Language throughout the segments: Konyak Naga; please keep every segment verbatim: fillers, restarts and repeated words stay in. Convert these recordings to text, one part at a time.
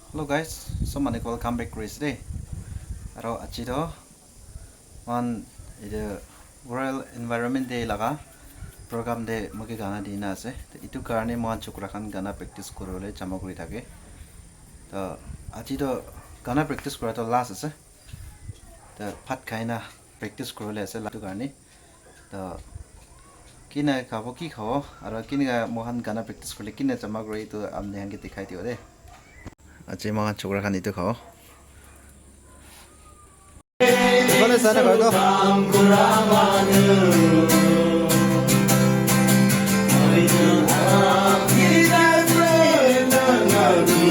Hello guys, sob manu ke welcome back kuri ase de. Aro aji toh moikhan etu World Environment Day laga program te moikhan gana dina ase. Toh etu karne moikhan chokra khan gana practice kuribole jama kuri thake. Toh aji toh gana practice kura toh last ase. Toh bhat khai na practice kuribole ase etu karne. Toh kina khabo, ki khabo, aro kina moikhan gana practice kurile kina jama kure, etu apni khan ke dikhai dibo de. Aji moikhan chokra khan etu khabo. Bole sana koi toh.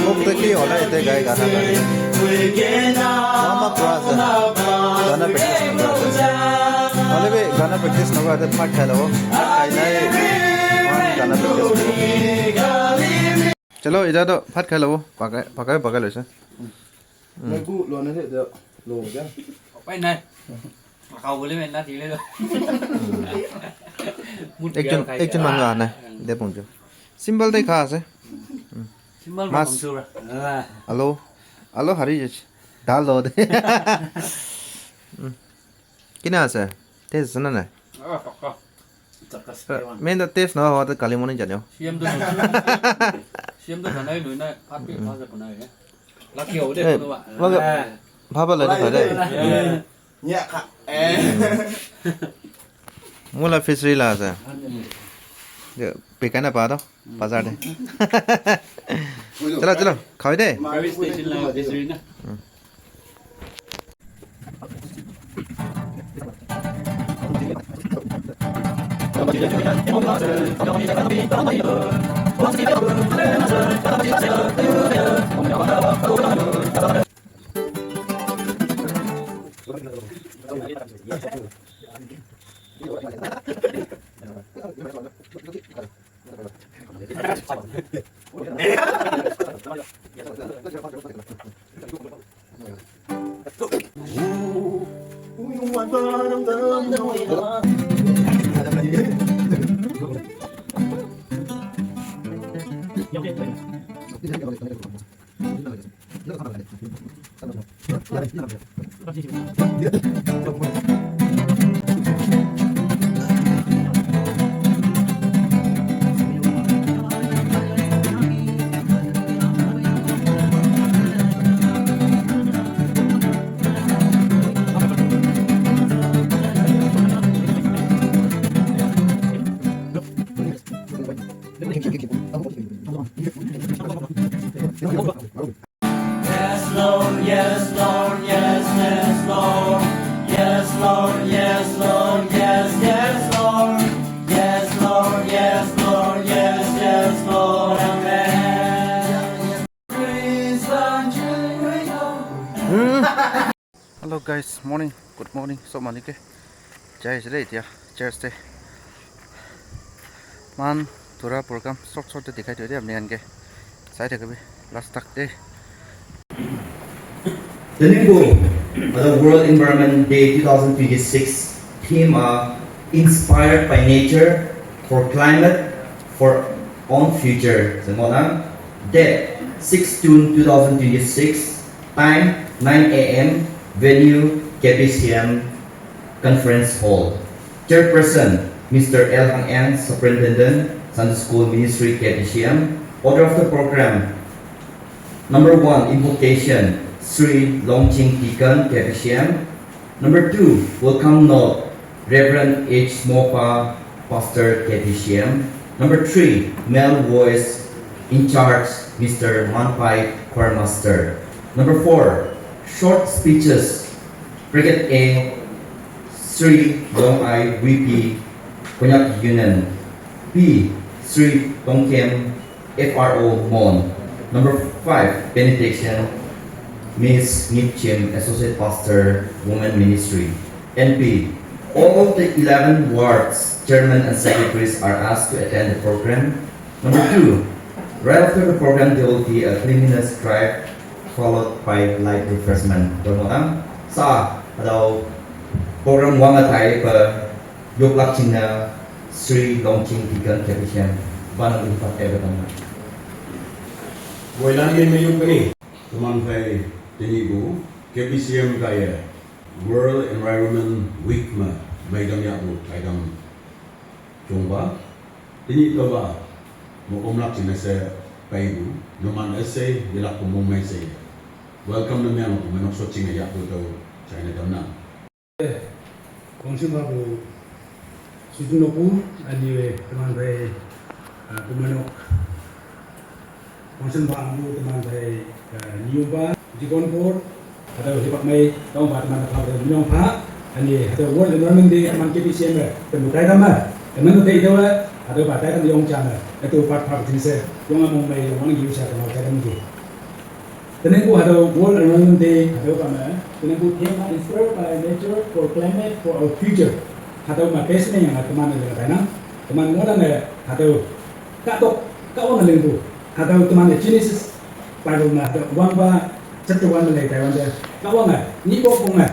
Mok toh ki hola ete gai gana gai. Mama kura ase. Gana practice kura ase. Hoile bi gana practice nokura ase, bhat khai lobo. Bhat khai nai. Moikhan gana practice kuribo. Chalo, ija toh bhat khai lobo. Pakai, pakai, pakai loise. Moi ku lo na se de lo ja. Upai nai. Makau bole main na thile lo. Ekjon, ekjon manu aha nai. De pongjo. Simple de kha ase. Simple mas. Alu. Alu hari jai. Dal lo de. Kina ase? Taste ase na nai? Ah, pakka. Main toh taste nohoa toh kali morning jane ho. C M toh, C M toh janai loi na, bhat bhi bhal se banai hai. Lucky ho de, eh, kunuba. Bhaba loi na khai de. Eh. Nya kha. Eh. Mola fishery la ase. Ye, bikai na pa toh, bazar te. Chalo, chalo, khai de. Railway station la fishery na. Yes, Lord, yes, Lord, yes, yes, Lord. Yes, Lord, yes, Lord, yes, yes, Lord. Yes, Lord, yes, Lord, yes, yes, Lord. Amen. Praise the Lord. Hello guys, morning, good morning, sob manu ke. Jai ase de etia church te. Moikhan thora program short short te dikhai dibo de apni khan ke. Sai thakibi last tak de. The Ningbo, uh, the World Environment Day two thousand twenty-six theme are inspired by nature for climate for own future. Semona. Date six June two thousand twenty-six. Time nine A M. Venue K B C M Conference Hall. Chairperson, Mister L Hang Eng, Superintendent, Sunday School Ministry, K B C M. Order of the program. Number one, invocation, Sri Longching Deacon, K B C M. Number two, welcome note, Reverend H Mopa, Pastor, K B C M. Number three, male voice in charge, Mister Manpai, Choir Master. Number four, short speeches, Brigade A, Sri Long Ai V P, Konyak Union. B, Sri Tongkem, F R O Mon. Number five, benediction, Miss Ngip Chim, Associate Pastor, Women Ministry. N P, all the eleven wards, chairman and secretaries are asked to attend the program. Number two, right after the program, there will be a cleanliness drive followed by light refreshment. Dormo dam, sa, ado program wama tai pa yoklak chingna Sri Longching Deacon K B C M. Bana lupa ebe dam. Boilan ye me yuk ni. Teman phei tenyihpu K B C M kaiye World Environment Week me meitam yahpu taikam jongpa, tenyih tüopa me omlak jingne she peipu, numan üshei yelakpu mongmei she welcome ne mengpu me nokshot jinge yahpu tüo china tamnang. Council mepu shijin nokpu, ünyi teman phei, ah, pumeinok council mepu teman phei, ah, nyupa, deacon board, hatüo hipak mei, tongpa teman phei minyong pha, ünyi hatüo World Environment Day teman K B C M me, teman taitam me, teman te itaowe, hatüopa taitam yong jame, hatüo part part jing she, yonge mongmei yong wang yu sha teman taitam ki. Teningpu hatüo World Environment Day hatüo kame, teningpu theme Inspired by Nature for Climate for Our Future. Hatüo me base ne yange teman-e lenge tainang. Teman ngohnang-e hatüo kahtok, Kahwange lingpu. Hatüo teman-e Genesis Bible me hatüo wangpa chapter one me lei taiwante, Kahwange nyih pokpong me,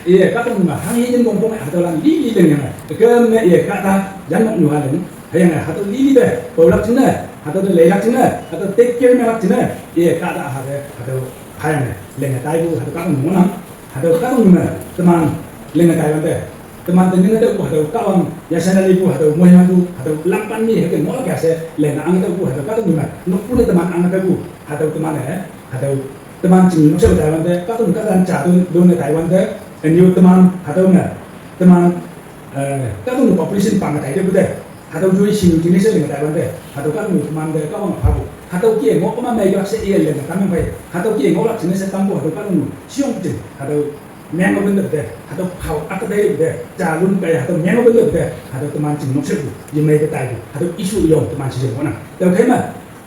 iye kahtok me hanghe yin pokpong me hatüolan lili lingyange, üküm me iye kahta yanmok nyuha ling. Hüyange hatüo lili te paolak jingne, hatüo te leilak jingne, hatüo take care melak jingne, iye kahta hate hatüo phayange lenge taipu hatüo kahtok ngohnang. Hatüo kahtok me teman lenge taiwante, teman te ninge tüopu hatüo Kahwang yashan lipu hatüo moimanpu hatüo langpan ni hüke ngohlak ya she lenge ang tüopu hatüo kahtok me nokpu ne teman ang tüopu hatüo teman-e hatüo teman ching nokshao taiwante, kahtok kahlan ja tun lone taiwante, ünyi teman hatüo me, teman, eh, kahtok population pange taitepu te, hatüo joi shinyu jingne she lenge taiwante, hatüo kahtok teman te Kahwang phapu. Hatüo kih ngoh kema mei yak she iye lenge tamyang phei. Hatüo kih ngohlak jingne she tampu hatüo kahtok shiyong jing, hatüo meng open te, hatüo phao akte te, jalun kai hatüo meng open te, hatüo teman ching nokshepu yemei te taipu hatüo issue yong teman shijing ngohnang. Tüokhei me,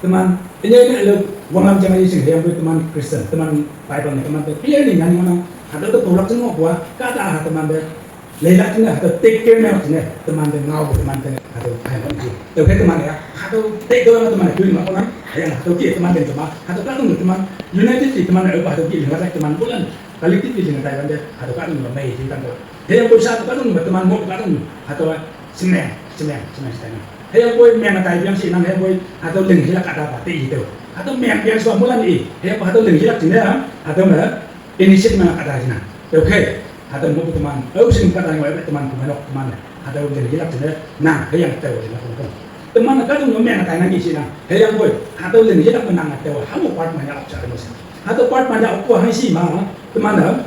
teman, ünyi ne lo wanglam jang ye shing hüyangpoi teman Christian, teman Bible ne teman te clearly ngan ngohnang, hatüo te paolak jing ngohpu-a, kahta ha teman te leilak jingne, hatüo take care melak jingne, teman te ngaopu teman te hatüo phayange ji. Tüokhei teman-e, hatüo take care me teman-e toi ngohnang, hüyange hatüo kih teman te teman, hatüo kahtok teman, unitedly teman-e aopa hatüo kih lingak teman molan, collectively lenge taiwante, hatüo kahtok me mei ji tangte. Hüyangpoi sha kahtok me teman mo kahtok, hatüo shemeng, shemeng, shemeng she tainang. Hüyangpoi meng tai piang shinang, hüyangpoi hatüo ling yelak kahta pa te i tüo. Hatüo meng piang sha molan i, hüyangpoi hatüo ling yelak jingne, hatüo me initiate me kahta jinang. Tüokhei, hatüo mo teman, ao shing kahta ngoi teman pumeinok teman, hatüo ling yelak jingne, nang, hüyange tüo jingne pongpong. Teman kahtok me meng tainang ki shinang, hüyangpoi hatüo ling yelak me nang tüo hamo part me ya ok ja mo she. Hatüo part me ya okpu hanghe shi ma, teman-e,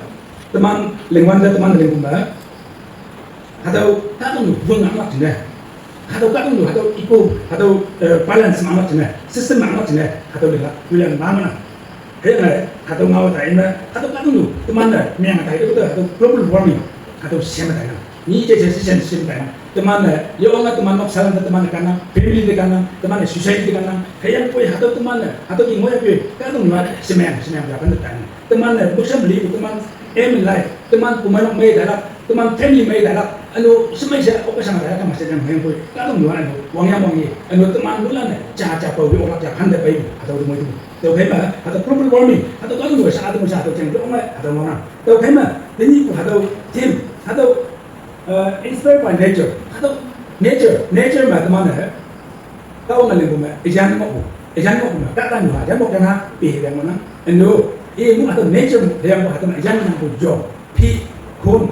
teman lingwante teman lingpu me, hatüo kahtok nu wüng anglak jingne, hatüo kahtok nu hatüo eco, hatüo, eh, balance me anglak jingne, system me anglak jingne, hatüo linglak, linglak ma ma nang. Hüyange hatüo ngao tai me, hatüo kahtok nu teman-e meng tai te, hatüo global warming, hatüo shem tainang. Ni je je shishen shem tainang. Teman-e, yonge teman noksalan te teman-e kannang, family te kannang, teman-e society te kannang. Hüyangpoi hatüo teman-e, hatüo ki ngohyangpoi, kahtok nu-a shemeng, shemeng yaphan te tainang. Teman-e, mokshan lipu teman aim in life, teman pumeinok mei tailak, teman family mei tailak, üno shemei she okkeshang tailak, teman she jam hüyangpoi kahtok nu-a üno wangyang wangye, üno teman nulan-e ja ja pao yoklak yaphan te peipu hatüo te moi tu. Tüokhei me hatüo global warming, hatüo kahtok nu sha hatüo sha hatüo jeng yonge hatüo ngohnang. Tüokhei me tenyihpu hatüo theme, hatüo, eh, Inspired by Nature, hatüo nature, nature me teman-e Kahwange lingpu me üyan ngohpu, üyan ngohpu me kahta nu ha üyan ngoh yange pe hüke ngohnang. Üno, i mu hatüo nature hüyangpu hatüo me üyan ngohnangpu yong, phi, khon,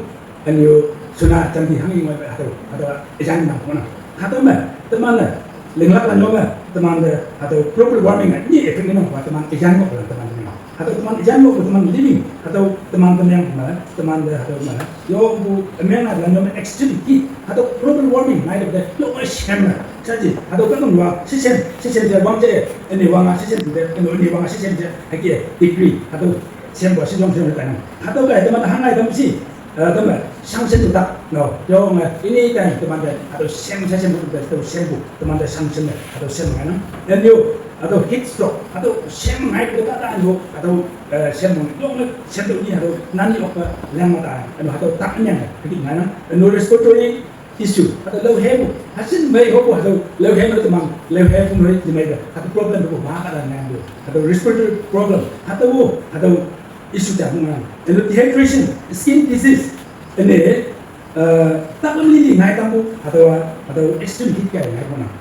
ünyo, shona, jangti hanghe ngoi hatüo, hatüo üyan ngohnangpu ngohnang. Hatüo me teman-e linglaklan yong me, teman te hatüo global warming-e ni effect ne nangpu teman üyan ngohpulan teman te nang. Hatüo teman üyan ngohpu teman living, hatüo teman te mengpu me, teman te hatüo me, yongpu ümeng-a lan yong me extreme heat, hatüo global warming ngai te yong me shem me. Shaji hatüo kahtok nu-a shishem, shishem je wang je, üni wang-a shishem je, üni, üni wang-a shishem je, hüke degree, hatüo shempu shiyong shiyong tainang. Hatüo kaiye teman hangai tam shi, eh, teman sanction tu tak, no, yong me, anytime teman te hatüo shem, shem, shem, hatüo shempu, teman te sanction ne, hatüo shem ngainang. Ünyo, hatüo heat stroke, hatüo shem ngai te kahta ünyo, hatüo, eh, shem mo, yong me, shem tüo ni hatüo nani ok pa lang ma ta, ünyo hatüo tak nyang, hüke ngainang. Ünyo respiratory issue, hatüo lao hepu, hashin mei hopu hatüo lao hepu teman, lao hepu mei yemei te, hatüo problem te ma kahta nang tu, hatüo respiratory problem, hatüo, hatüo issue ja nang. Ünyo dehydration, skin disease, üne, eh, takam lili ngai tampu, hatüo, hatüo extreme heat kaiye ngaipu nang.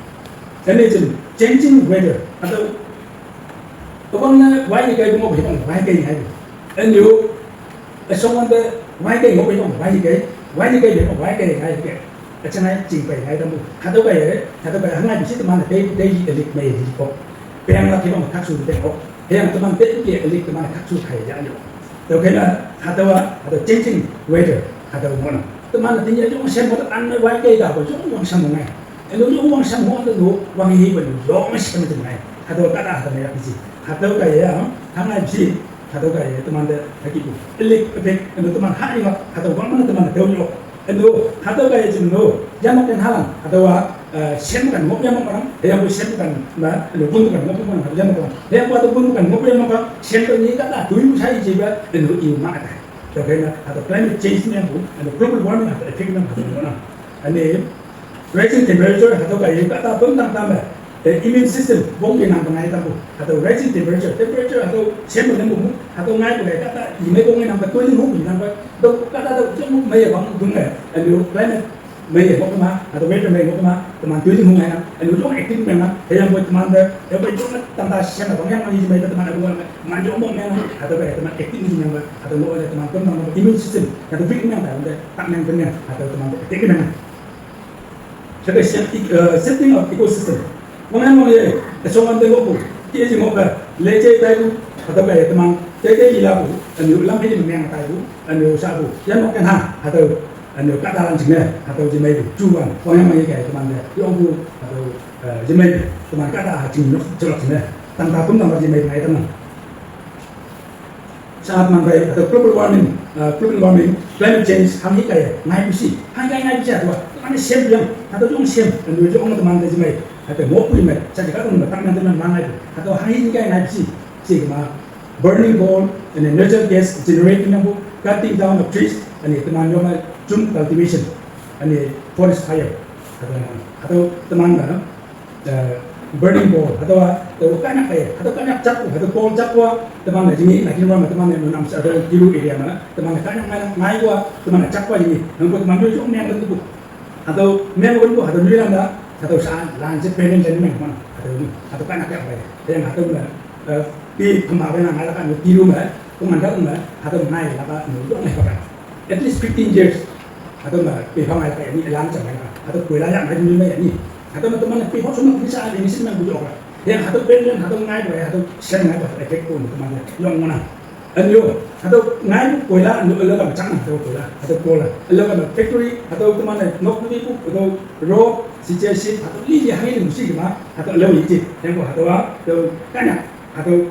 Üne jin, changing weather, hatüo Abang na wai kai mo bang wai kai ngai. Anyo, asong wan de wai kai mo bang wai kai, wai kai mo wai kai ngai ke. Achangai ching pai ngai tamu. Hatau kai, hatau kai hangai bisi teman dei dei elik mai elik ko. Peng la kibang khak su de ko. Yang teman dei ke elik teman khak su kai ya yo. Tau kai na hatau hatau changing weather hatau mo na. Teman tinggal jong sem ko an wai kai da ko jong wang sam ngai. Eno yung wang sam mo eno wang hi ban long sem ngai. Hatau kada hatau ya bisi. Hatau kai ya hangai bisi. Hatau kai teman de haki bu. Elik elik eno teman ha ima hatau wang mana teman de yo. Eno hatau kai jing no. Yang makin halang hatau wa eh, sem kan ngop yang orang, yang bu sem kan ma, eno pun kan ngop yang orang, yang orang. Yang bu atau pun kan ngop yang orang, sem kan ni kata tu yung sai jiba, eno iu ma kata. Tau kai na hatau climate change ni yang bu, eno global warming hatau effect na hatau na. Ani rising temperature hatau kai yung kata pun tang tang ba. Eh, immune system bong ke nang pengai tamu. Hatau rising temperature, temperature hatau sem kan bu, hatau ngai bu kata, imai bong nang ba, tuin hu nang ba. Tau kata tau jong mai bang dung eh. Eno climate mai ye mok ma, hatau weather mai mok ma, teman tuin hu ngai na. Eno jong active mai na, yang bu teman de, yang bu jong tang ta sem bang yang mai mai teman abu ma, man jong mok mai na, hatau ba teman active mai na, hatau mok teman pun nang immune system, hatau weak mai ta, tak nang teman, hatau teman active mai na. Saka shifting, uh, shifting of ecosystem. Wang yang wang ye, asong wan de ngop bu. Ki ji ngop ba. Leche tai bu. Hatau ba ye teman. Tai tai ila bu. Anu lam he meng tai bu. Anu sa bu. Yang ngop kan ha. Hatau. Anu kata lan jing ne. Hatau ji mai bu. Ju wan. Wang yang wang ye kai teman de. Yong bu. Hatau. Eh, ji mai bu. Teman kata ha jing nok jelok jing ne. Tang ta pun tang ji mai bu ngai teman. Sangat man bai, hatau global warming, uh, global warming, climate change, hang hi kai, ngai bisi, hang kai ngai bisi hatau, teman sem yang, hatau jong sem, dan jong teman de jimai, hatau mo pui mai, sa jika teman tak nanti teman mangai, hatau hang hi kai ngai bisi, si kema, burning coal, and then natural gas generating na bu, cutting down of trees, and then teman jong mai, jum cultivation, and then forest fire, hatau, hatau teman na, eh, burning coal, hatau, eh, kainak kai, hatau kainak chapu, hatau coal chapu, teman na jing ni, na jing ni ma teman na nunam sa hatau kilu area ma, teman na kainak mana, ngai wa, teman na chapu jing ni, nang ko teman jong meng kan tu. Hatau meng kan tu, hatau ni landa, hatau sa, lan se penen len meng mana, hatau ni, hatau kainak kai, yang hatau na, eh, pi pama na ngai la kan kilu ma, ko man da ma, hatau ngai la ka, no, jong ngai pa. At least fifteen years. Hatau ma, pi pama ka ni, lan sa ngai la, hatau koila ya ngai ni ma ya ni. Hatau ma teman pi hok suma bisa ada ini sih nang bujok la. Yang hatau pen yang hatau ngai ba, hatau sen ngai ba, effect pun teman ya. Yang mana? Anyo, hatau ngai koila anu ala ba chang hatau koila, hatau koila. Ala ba factory, hatau teman nok ni bu, hatau road, si jai si, hatau li ya hangi ni musi ma, hatau ala ni ji. Yang ko hatau ba, hatau kainak, hatau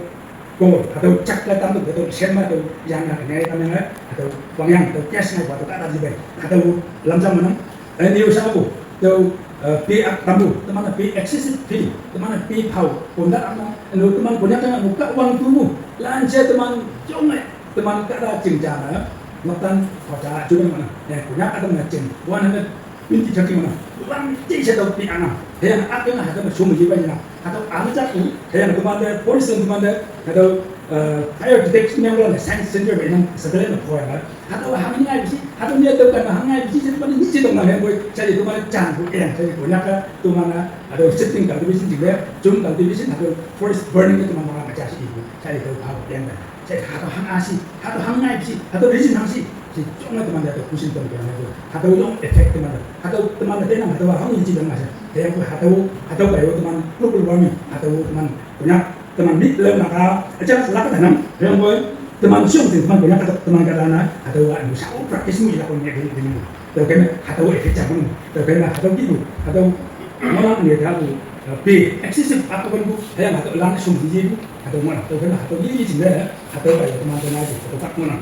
ko, hatau chak la tam tu, hatau sen ma, hatau yang na ngai tam yang, hatau wang yang, hatau cash ngai ba, hatau kata ji bai, hatau lam sam mana. Ani yo sa bu, tau, eh, pi ak tambu, teman pi excessive feeding, teman pi pau, konda ama, anu teman konyak kan anu ka wang tumu, lansia teman jong mai, teman kada jing jana, matan kota juga mana, ya konyak ada mana jing, one hundred twenty thirty mana, wang jing sa tau pi ana, ya ak yang ada mana sum jiba jina, hatau ama jatu, ya teman de, forest teman de, hatau, eh, fire detection yang mana, science center mana, setelah na koya, hatau hang ngai bisi, hatau ni hatau kan hang ngai bisi, jadi mana ni jadi mana yang boy, jadi tu mana chang bu, eh, jadi konyak ka, tu mana, hatau shifting cultivation juga, jum cultivation, hatau forest burning itu mana macam si ibu, jadi tu hau yang dah, jadi hatau hang asi, hatau hang ngai bisi, hatau reason hang si, si jong tu mana hatau kusin tu mana tu, hatau jong effect tu mana, hatau tu mana tenang, hatau hang ni jadi mana, yang hatau, hatau kayu tu mana global warming, hatau tu mana konyak teman mit lem naka, aja laka tanam, yang boy, teman siung sing teman konyak kata teman kata na, hatau wa anu sa practice mu ila ko ni ni ni. Tau kena hatau effect jam, tau kena hatau kibu, hatau mana ni hatau, eh, pi excessive apa kan bu, yang hatau langsung di bu, hatau mana, tau kena hatau ni ni sini, hatau kayu teman teman hatau tak mana.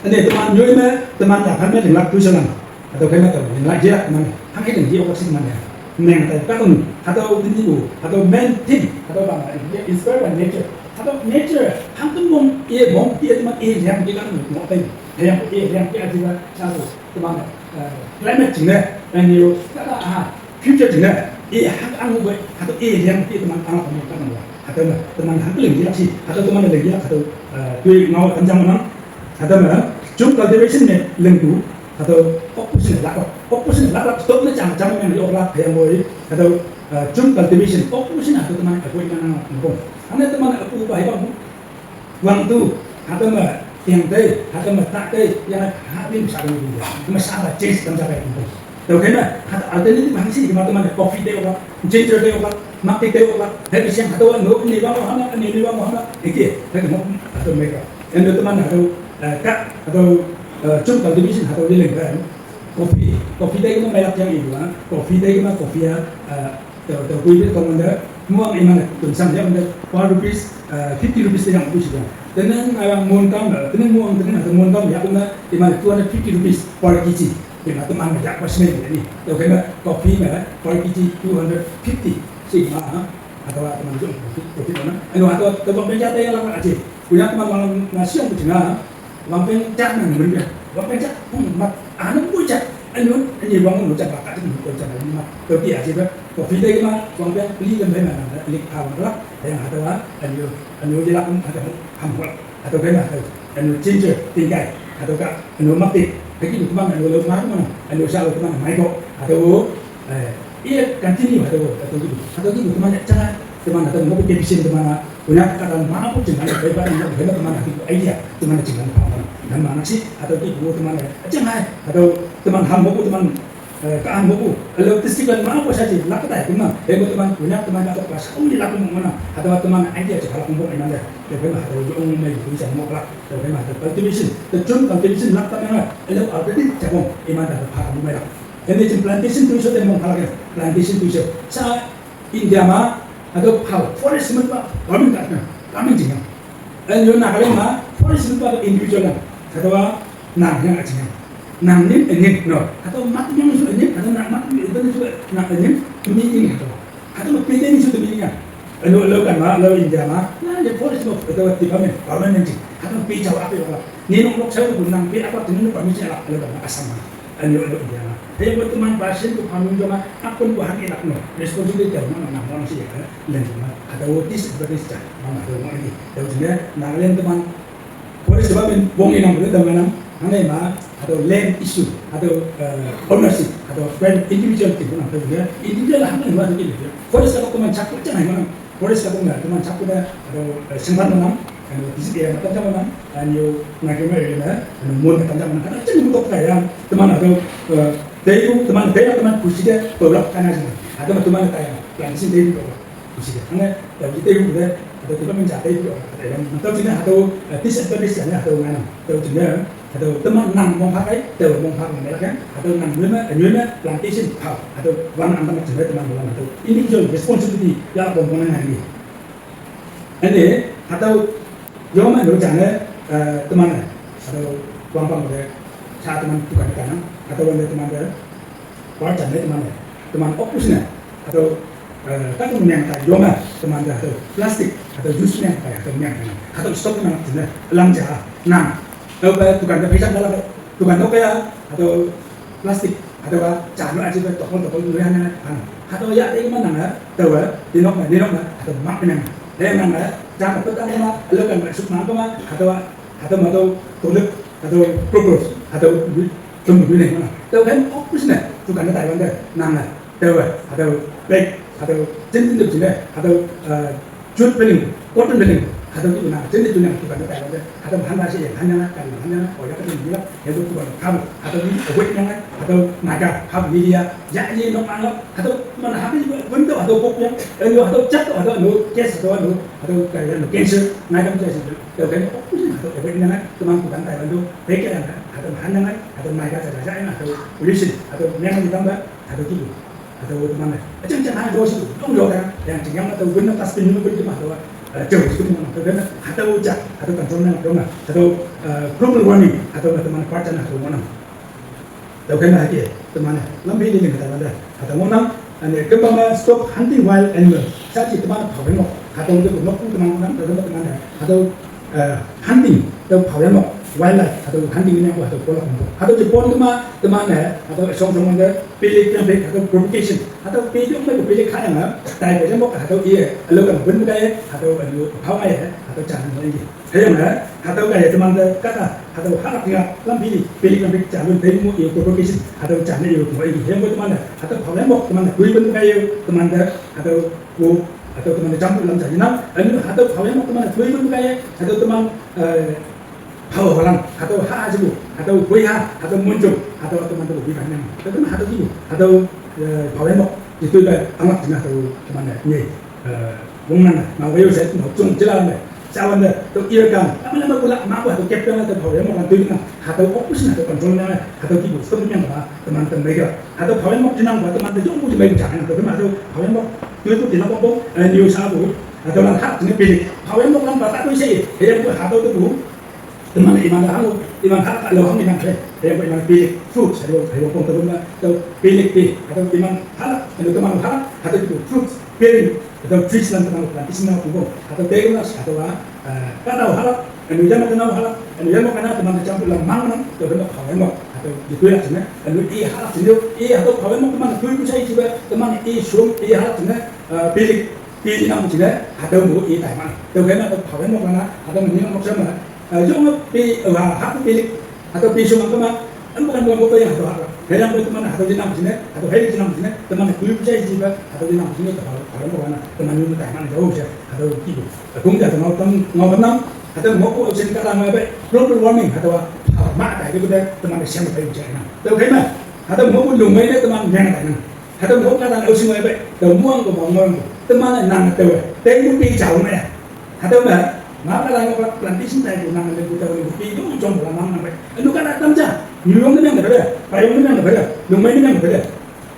Ani teman nyoi me, teman ta kan me ling lak tu salam. Hatau kai ma tau, ling lak jia teman. Hang kai ling jia oksi teman ya. Meng tai ka tung, hatau tin bu, hatau main thing, hatau bang, inspire by nature. Hatau nature, hang tung bong, ye bong, ye teman, ye yang, ye kan mo tai. Yang ye yang, ye aji ba, sa tu, teman, eh, climate change ne, ani yo, kata, ah, future jing na, eh, hang ang bu, hatau eh, yang ti teman ang teman kan ma. Hatau ma, teman hang ling jilak si, hatau teman ling jilak, hatau, eh, tui ngau kan jam mana, hatau ma, jum cultivation ne ling tu, hatau opposition lak, opposition lak, stop ne jam jam yang yok lak, yang boy, hatau, eh, jum cultivation, opposition hatau teman, eh, boy mana, ngau. Hana teman aku bai bang. Wang tu, hata ma tiang tei, hata ma tak tei, yang hata ni sa ni. Masalah change tam sa kai. Tau kai ma, hata alternative hang si, ma teman coffee tei oka, ginger tei oka, mak tei oka. Hai siang hata no ni bang hana, ni ni bang hana. Iki, hai mo hata mega. Yang teman hata ka, hata chum cultivation hata ni leng kan. Coffee, coffee tei ma mai lak yang ibu ah. Coffee tei ma coffee ah. Tau, tau kui bit kong anda, muang iman tun sam ya anda, one rupees, uh, fifty rupees yang tu sih. Tenang ayang muang tam, tenang muang tenang atau muang tam ya anda iman two hundred fifty rupees per kg. Iman teman ya pas main ni. Tau kena coffee ma per kg two hundred fifty sih mah. Atau teman tu profit mana? Anu atau teman penjata yang lama aja. Punya teman malam nasi yang punya. Wang peng cak nang ni benda. Wang peng cak, hmm, mat, anu pun cak. Anu, ani wang anu cak bakat tu pun cak anu mat. Tapi aja dah. Kopi teh mah, wang peng beli lembah mana? Lik awak lah. Yang ada lah, anu, anu je lah pun ada ham lah. Atau kena atau anu ginger tingkai. Atau ka anu mati. Lagi tu mana anu lalu mana? Anu selalu mana? Maiko. Atau Eh, iya continue hata ko, hata ko, hata ko, teman ya, jangan, teman hata ko, mau bikin teman, punya kata mana pun jangan, baik baik, jangan, jangan, teman hati ko idea, teman jangan apa apa, dan mana sih, hata ko, teman ya, jangan, hata ko, teman ham ko, teman, eh, ka ham ko, kalau testikan mana pun saja, lak kata ya, teman, eh, teman punya, teman kata pas, kamu di laku mana, hata ko, teman idea, jangan laku mana, ya, baik baik, hata ko, yang mau bisa mau kelak, ya, baik baik, hata ko, cultivation, terjun cultivation, lak kata mana, kalau already jago, iman dah apa, kamu merah. Kan dia macam plantation tu iso dia menghargai. Plantation tu iso. Sa India ma, atau hal, forest semua tu, farming tak kena. Farming jangan. Dan yo nak kalian ma, forest semua tu individual lah. Atau nang yang aja. Nang ni, ini, no. Atau mat yang iso ini, atau nak mat ni, itu ni juga nak ini, ini, ini, atau. Atau ma pete ni iso tu ini kan. Anu, lo kan ma, lo India ma, nah, dia forest semua, atau department, farming yang sih. Atau pecah apa, apa. Ni nong lok saya tu nang pe apa, tu nong permission lah, lo kan ma, asam ma. Anu, anu, iya. Hei, buat teman pasien tu kami cuma akun buah ni nak no. Responsibility jauh mana nak mana sih ya. Lain cuma ada otis seperti sejak mana ada orang ini. Jauh sini, nah, lain teman. Boleh sebab pun bong ini nak boleh teman. Mana ma, ada land issue, ada, eh, ownership, ada private individual tu mana ada juga. Individual lah mana ada gitu. Boleh sebab teman cakap jangan mana. Forest ka bunga, teman chapu da, ado, eh, sengpan manam, ado, tisi dia matan jam manam, anyo, nagema area na, ado, mon matan jam manam, kada ceng mutok kaya, teman ado, eh, teiku, teman teiku, teman kusi dia, tolak kana jema, ado, teman kaya, yang sini teiku, kusi dia, karena, ya, kita itu, ado, kita mencapai itu, ado, yang, atau sini, ado, eh, disadvantage, ado, mana, atau sini, atau teman nang mong pakai, atau mong pakai mereka kan, atau nang nyuma, nyuma plantation pau, atau wan antam cerita teman bulan atau individual responsibility ya komponen hari ini. Ini atau yo ma lo jane, eh, teman atau wang pang boleh sa teman tukang tanam atau wanda teman ada War jan ne teman, teman opus ne, atau, eh, kan yang tak yoma teman dah atau plastik atau jus ne, atau yang kan atau stop ne, ne lang ja, nang, atau bayar tukang dah pecah dalam tukang toko ya, atau plastik, atau apa, jangan aja bayar toko toko dulu ya, atau ya ini mana ne, atau dinok ne, dinok ne, atau mak ne, dia mana, jangan apa tak mana, lo kan masuk mana, atau atau atau tulip atau propose atau temu dunia mana. Tahu kan opus ne tukang Taiwan deh nang ne tahu atau baik atau jentin tu sini atau, eh, jut beling, cotton beling atau tu nang jentin tu nang tukang Taiwan deh atau hana sih ya hana kan hana oh ya kan gila ya tu tukang kamu atau ni awet nang atau naga kamu ni dia ya ni no mana atau mana habis bentuk atau pokoknya atau jatuh atau no kes atau no atau kayak no cancer naga macam itu. Tau kan, oh, ini atau efek ini kan, teman tukang Taiwan tu, baik kan, atau mana kan, atau mereka saja kan, atau pollution, atau memang ditambah, atau gitu, atau mana, macam macam hal dua situ, dong dua kan, yang yang atau guna tas pin guna cuma atau, eh, jauh situ mana, atau kan, atau ucap, atau kan, atau, eh, global warming, atau teman kuat atau mana. Tau kan lagi, teman, lambi ni kata mana, kata mana, ane kembang stop hunting wild animals. Saji teman pawai mo, kata untuk nok teman teman, kata teman, kata, eh, hunting, tau pawai mo, wildlife, kata hunting ni aku, kata pola kumpo. Kata Jepun teman, teman, kata song song mana, pilih yang baik, kata provocation, kata pilih yang baik, pilih kaya na, tai baik mo, kata iya, lo kan benda kaya, kata lo pawai ya, kata jangan lagi. Hei, mana? Hatau kaya teman de kata, hatau harap tinggal lam pilih, pilih kan pilih calon dari mu iyo provocation, hatau calon iyo ko ini. Hei, mana? Hatau pawai mo teman de, kui ben kaya teman de, hatau ko, Hatüo teman-e jampu lam ja yenang, ünyu hatüo phao yamok teman-e toi tong kaiye, hatüo teman, eh, phao holan, hatüo ha jipu, hatüo hoi ha, hatüo monjong, hatüo teman tüo wipa nang. Hatüo teman hatüo jipu, hatüo, eh, phao yamok, jitoi bai anglak jingne hatüo teman-e, nye, eh, wongnang, ma wayo she, ma jong jela me. Sawante, tüo ear gun, lama lama pula, ma pula, hatüo captain hatüo phao yamok lan toi nang, hatüo operation hatüo control nang, hatüo kipu, stop nang ma, teman te mei ke. Hatüo phao yamok jinangpa, teman te yongpu ji meipu ja nang, tüo ma hatüo phao yamok, toi pu jinang pongpong, eh, news apu, hatüo lan ha, jingne pilik. Phao yamok lan pa ta toi she, hüyangpu hatüo tepu. Teman iman ha, iman ha, lo hang iman she, hüyangpu iman pilik, fruits, hatüo, hatüo pong tüo ma, tüo pilik pi, hatüo iman ha, hatüo teman ha, hatüo tepu fruits, pilik. Hatüo trees lan teman plantation na pungko. Hatüo tei na, hatüo a, eh, katao halak, anu yamok kenao halak, anu yamok kena teman jampu lam mang nang, tüo kena phao yamok. Hatüo jitoi lak jingne, anu i halak jingne, i hatüo phao yamok teman tui kusai jipa, teman i shum, i halak jingne, eh, pilik, pi jinang jingne, hatüo mu i tai mang. Tüo kena tüo phao yamok kena, hatüo ni mok sama, eh, yong pi, eh, ha, ha pilik, hatüo pi shum ang kema, anu bukan bukan bukan yang hatüo halak. Hüyangpu teman hatüo jinang jingne, hatüo hei jinang jingne, teman tui kusai jipa, hatüo jinang jingne, tüo phao, phao yamok kena, teman ni tai mang jao she. Hatüo kipu. Kong ja ngao tam, ngao tam nang. Hatüo ngohpu ocean kahta me pei global warming, hatüowa, ah, ma tai ke pute, teman-e shang pei ja nang. Tüo kei me, hatüo ngohpu lungmei ne teman nyang tai nang. Hatüo ngoh kahta ocean me pei, tüo muang ko mong mong ko. Teman-e nang tüo, tei mu pi jao me. Hatüo me, ma kahta ngoh plantation tai ko nang le ko tüo le ko pi yong jong la mang nang pei. Anu kahta tam ja, nyuyong ne nang pei, payong ne nang pei, lungmei ne nang pei.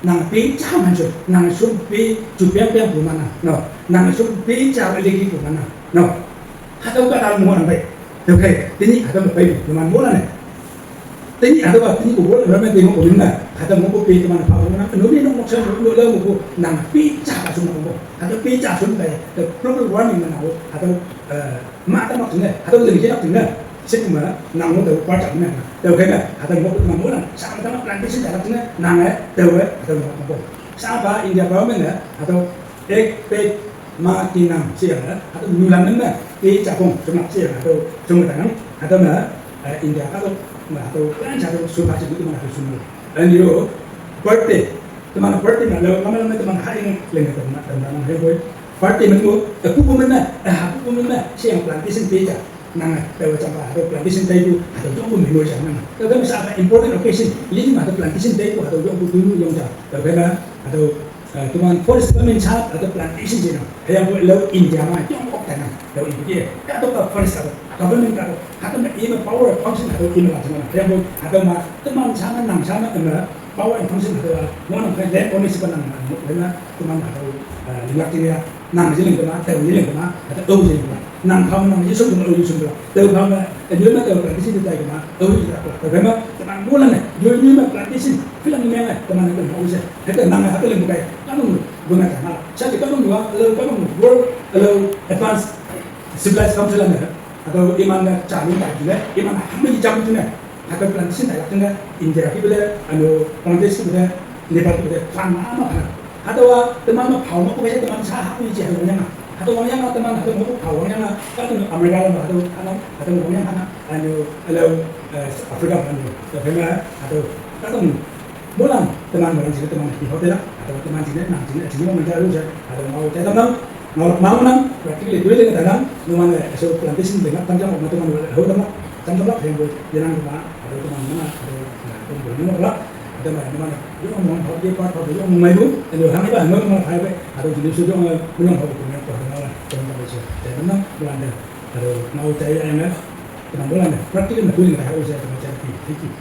Nang pi ja man shu, nang shu pi ju piang piang pu man na, no. Nang shu pi ja le ki pu man na, no. Hatüo kahta mo nang pei. Tüo kei, tenyih hatüo me pei pu man mo na ne. Tenyih hatüowa, tenyih pu wo, ramen tenyih pu ning na. Hatüo mo pu pi teman pha pu na, no ni no mo sha, no le mo pu, nang pi ja shu mo pu. Hatüo pi ja shu pei, the global warming na wo, hatüo, eh, ma ta mak jingne, hatüo ling je lak jingne. Sik me, nang mo tüo pa ja ne. Tüo kei me, hatüo mo pu ma mo na, sha ma ta mak plantation ja lak jingne, nang e, tüo e, hatüo mo pu. Sha pa India government ne, hatüo ek ped ma ki nang, she yang, hatüo nyulan ne, ke ja kong, jong lak she yang, hatüo, jong ta nang, hatüo me, eh, India hatüo, ma hatüo, kan ja hatüo, su pa ji teman hatüo su mo. And yo, birthday, teman birthday me, lo, lama lama teman ha ing, leng teman, teman, teman, hei boy. Birthday me mo, eh, pu pu me, eh, ha pu pu me, she yang plantation pe ja. Nang, eh, tüo jam pa, hatüo plantation taipu, hatüo yongpu mei mo ja nang. Tüo kei me sha pa important occasion, li ma hatüo plantation taipu, hatüo yongpu tu yong ja. Tüo kei me, hatüo, eh, teman forest department sha, hatüo plantation je nang. Hüyangpu lo India me, yong ok ta nang. Lo India, hatüo ka forest ka, government ka, hatüo me ime power function, hatüo ime la ja nang. Hüyangpu, hatüo me, teman sha me, nang sha me, ime, power and function hatüo, mo nang kai land ownership nang, mo, le na, teman hatüo, eh, linglak jingne ya, nang ji ling kema, tao ji ling kema, hatüo, tao ji ling kema, nang phao nang ji sum kema, tao ji sum kema, tao phao me, eh, yo me tao plantation tai kema, tao ji ta kema, tao kema, teman mo lan ne, yo yo me plantation, filang ni meng, teman ne mo she, hatüo nang, hatüo ling kai, kanong, guna kema, sha ji kanong wa, lo kanong, world, lo advanced civilized country lan ne, hatüo iman ne, ja ni tai jingne, iman ne, hami jam jingne, hatüo plantation tailak jingne, India ki pute, anu, Bangladesh ki pute, Nepal ki pute, fan ma ma fan. Hatüowa, teman me phao me, oke, teman sha ha wi ji hatüo wangyang. Hatüo wangyang, teman hatüo me phao wangyang, kahtok America me hatüo, hatüo, hatüo wangyang, anu, alo, eh, Africa me, anu, tüo phei me, hatüo, kahtok, molan, teman molan jingne, teman pi hotel la, hatüo teman jingne, nang jingne, jingne, mo ja lu ja, hatüo ngao ja tam nang, ngao ma nang, practically doing le ta nang, numan-e, so plantation le ngap tam jam, ma teman, ho tam la, tam jam la, pheng bo, yenang ma, hatüo teman ma, hatüo, eh, teman ma la, hatüo ma, teman, yo, mo, ho, ye, pa, pa, yo, mo, mai bu, elo, hang ba, mo, mo, hai ba, hatüo jingne, so, yo, mo, mo, ho, ko, mo, ko, mo, la, teman ma, so, teman ma, molan de, hatüo, ngao ja ye, ai, ma, teman molan de, practically doing le ta, ho, so, teman ja, thank you.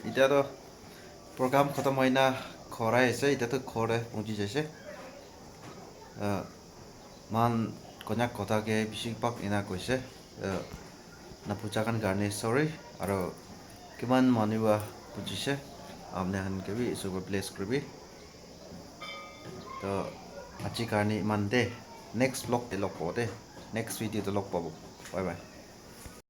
Itya toh program khatam hoina ghor ahi ase, itya toh ghor te punchi jaise. Uh, moikhan Konyak kotha ke bishi bhag ena koise. Uh, nabuja khan karne sorry. Aro kiman manu para bujise, apni khan ke bi Isor para bless kuribi. Toh aji karne iman te, next vlog te log pabo de, next video te log pabo. Bye bye.